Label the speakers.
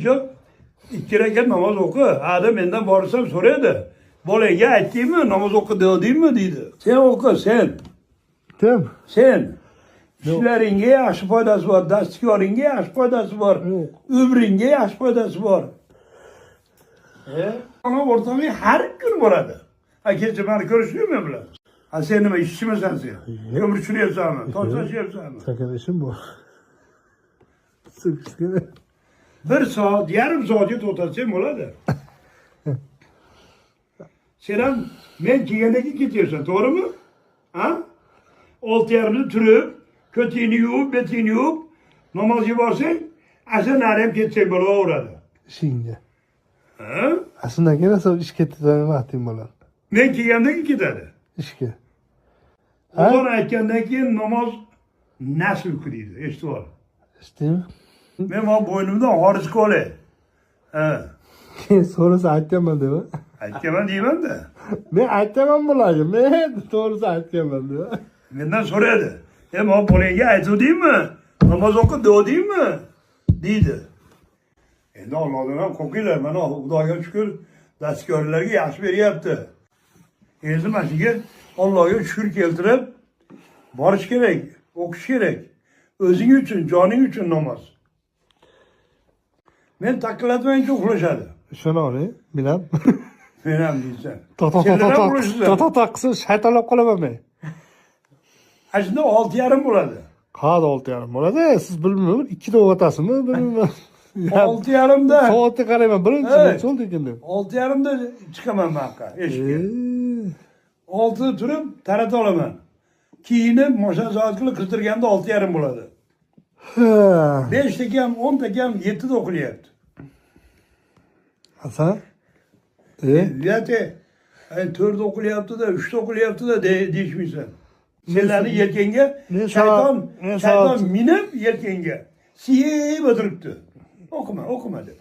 Speaker 1: Yo'q, ikki rakat namoz o'qi. Hali mendan borsam so'raydi. Bolaga aytdingmi, namoz o'qi dedingmi deydi. Sen o'qi, sen.
Speaker 2: Kim?
Speaker 1: Sen. Ishlaringga yaxshi foydasi bor, dastgoringga yaxshi foydasi bor,
Speaker 2: Yo'q.
Speaker 1: Umringga yaxshi foydasi bor. E? Ona o'rtog'ing har kun boradi. Ha, kecha meni ko'rishdingmi bilan? Ha, sen nima ishchimisan sen? Ko'mir tushiryapsanmi? Tosh tashiyapsanmi?
Speaker 2: Sakın işim bu. Sıkıştı.
Speaker 1: Bir soat, yarim soatga to'xtatsang bo'ladi. Sen ham men kelgandan keyin ketyapsan, to'g'rimi? Ha? 6:30da turib, ko'tingni yuvib, betingni yuvib, namozga borsang, asr nari ham ketsang bo'laveradi.
Speaker 2: İşinge.
Speaker 1: Ha?
Speaker 2: Aslında gene sonra iş ketdi vaqting bo'ladi.
Speaker 1: Men kelgandan keyin ketadi.
Speaker 2: Ishga.
Speaker 1: Azon aytgandan keyin namoz nasl deydi, eshitib ol.
Speaker 2: Eshitdingmi?
Speaker 1: Men mana bo'ynimdan xorij qolay. Ha,
Speaker 2: Keyin so'rasa aytganman deb.
Speaker 1: Aytganman deyman-da.
Speaker 2: Men aytaman bularga. Men to'g'risi aytganman deb.
Speaker 1: Mendan so'raydi. E, mana bolangga aytuvdingmi? Namoz o'qib devdingmi? Deydi. Endi Allohdan ham qo'rqinglar. Mana Xudoga shukur, dastgohlarga yaxshi beryapti. Endi mana shunga Allohga shukur keltirib borish kerak, o'qish kerak. O'zing uchun, joning uchun namoz. Men taqillatmayincha uxlashadi.
Speaker 2: Ishona oling, men ham.
Speaker 1: Men ham deysan.
Speaker 2: To to to
Speaker 1: Senlar ham
Speaker 2: to
Speaker 1: uxlashsan.
Speaker 2: to to to qilsa shaytonlab qolaman men.
Speaker 1: Ha, shunda 6:30 bo'ladi.
Speaker 2: Qayerda 6:30 bo'ladi? Siz bilmayman, 2da uyg'otasizmi, bilmayman.
Speaker 1: 6:30da
Speaker 2: Soatga qarayman, birinchi
Speaker 1: Hey.
Speaker 2: necha oldi ekan deb.
Speaker 1: 6:30da chiqaman bu yoqqa, eshikka. 6da turib tarata olaman. Kiyinib, mashina soat qilib qizdirganda 6:30 bo'ladi.
Speaker 2: Ha.
Speaker 1: 5ta kam, 10ta kam, 7da o'qilyapti.
Speaker 2: Hasan? E?
Speaker 1: Uyat, 4da o'qilyapti-da, 3da o'qilyapti-da deyishmaysan. Senlarni yelkangga
Speaker 2: Men
Speaker 1: shayton
Speaker 2: men
Speaker 1: shayton
Speaker 2: soat-
Speaker 1: minib yelkangga siyib o'tiribdi. O'qima, o'qima deb.